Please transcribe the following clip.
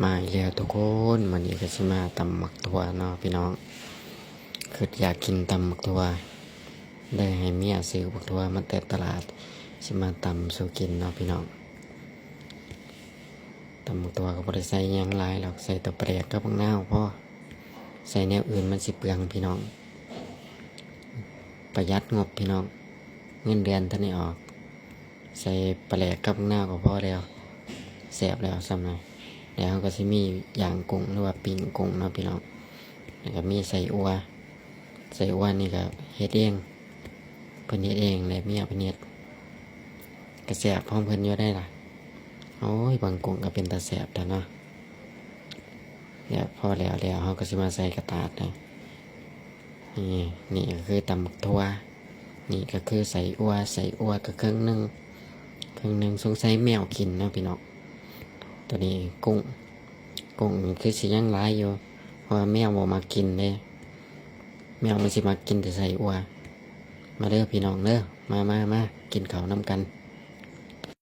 ມາອີກແລ້ວທຸກຄົນ, ມື້ນີ້ກໍຊິມາຕຳໝາກຖົ່ວເນາະພີ່ນ້ອງ. ຄິດຢາກກິນຕຳໝາກຖົ່ວ ໄດ້ໃຫ້ເມຍຊື້ບັກຖົ່ວມາແຕ່ຕະຫຼາດ ຊິມາຕຳສູ່ກິນເນາະພີ່ນ້ອງ. ຕຳໝາກຖົ່ວກໍບໍ່ໄດ້ໃສ່ຫຍັງຫຼາຍດອກ, ໃສ່ແຕ່ປາແດກກັບບັກນາວພໍ, ໃສ່ແນວອື່ນມັນຊິເປືອງພີ່ນ້ອງ, ປະຢັດງົບພີ່ນ້ອງ, ເງິນເດືອນທັນໄດ້ອອກ. ໃສ່ປາແດກກັບບັກນາວກໍພໍແລ້ວ, ແຊບແລ້ວສ່ຳນັ້ນ. ແລ້ວເຮົາກໍຊິມີຍ່າງກຸ້ງ ຫຼືວ່າປີ້ງກຸ້ງເນາະພີ່ນ້ອງ. ແລ້ວກໍມີໄສ້ອົ່ວ, ໄສ້ອົ່ວນີ້ກໍເຮັດເອງ, ເພິ່ນເຮັດເອງແຫຼະ, ເມຍເພິ່ນເຮັດ, ກໍແຊບຂອງເພິ່ນຢູ່ໄດ໋ລະ. ໂອ້ຍ ເບິ່ງກຸ້ງກໍເປັນຕາແຊບແທ້ເນາະ. ແລ້ວພໍແລ້ວແລ້ວ ເຮົາກໍຊິມາໃສ່ກະຕາດນະ. ນີ້ ນີ້ກໍຄືຕຳໝາກຖົ່ວ, ນີ້ກໍຄືໄສ້ອົ່ວ, ໄສ້ອົ່ວກໍເຄິ່ງໜຶ່ງ, ເຄິ່ງໜຶ່ງ ສົງໄສແມວກິນເນາະພີ່ນ້ອງ. ຕົວນີ້ກຸ້ງ, ກຸ້ງຄືຊິຍັງຫຼາຍຢູ່ ເພາະວ່າແມວບໍ່ມັກກິນເດ້, ແມວມັນຊິມັກກິນແຕ່ໄສ້ອົ່ວ. ມາເດີພີ່ນ້ອງເດີ, ມາ ມາ ມາ ກິນເຂົ້ານຳກັນ.